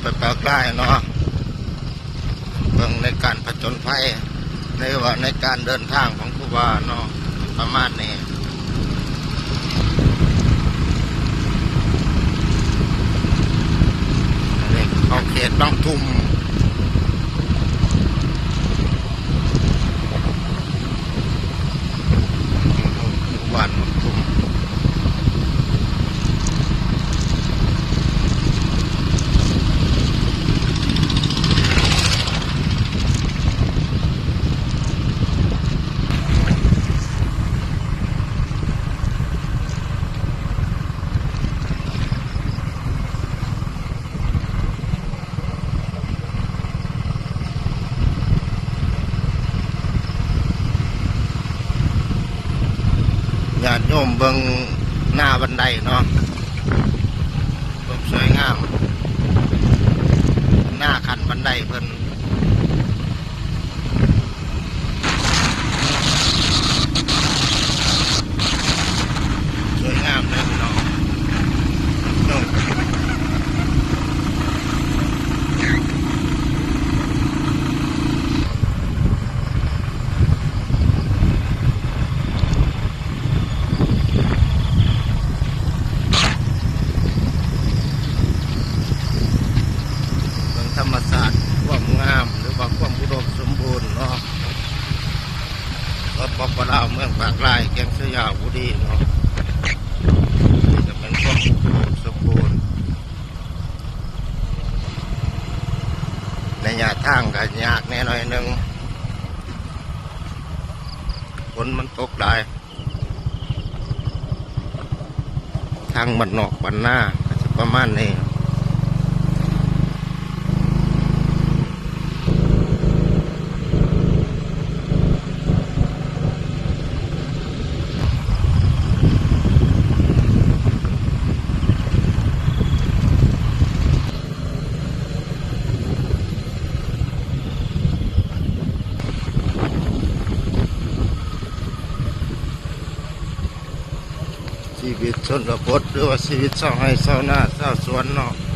ໄປປາກລາຍເນາະ ເບິ່ງໃນການຜະຈົນໄພ ຫຼືວ່າໃນການເດີນທາງຂອງຄູບາເນາະ ປະມານນີ້. ອັນນີ້ເຂົ້າເຂດບາງທຸ່ມ ບ້ານບາງທຸ່ມ. ຍາດໂຍມເບິ່ງນາບັນໄດເນາະ ຄວາມສວຍງາມ ນາຂັ້ນບັນໄດເພິ່ນ. ສວຍງາມເດີພີ່ນ້ອງ ເບິ່ງທຳມະຊາດ ຄວາມງາມ ຫຼືວ່າຄວາມອຸດົມສົມບູນເນາະ. ສປປ ລາວ ເມືອງປາກລາຍ ແຂວງໄຊຍະບູລີເນາະ ນີ້ກະແມ່ນຄວາມອຸດົມສົມບູນ. ໄລຍະທາງກະຍາກແດ່ໜ້ອຍໜຶ່ງ ຝົນມັນຕົກຫຼາຍ. ທາງບ້ານນອກບ້ານນາກະຊິປະມານນີ້. ຊີວິດຊົນນະບົດ ຫຼືວ່າຊີວິດຊາວໄຮ່ຊາວນາຊາວສວນເນາະ.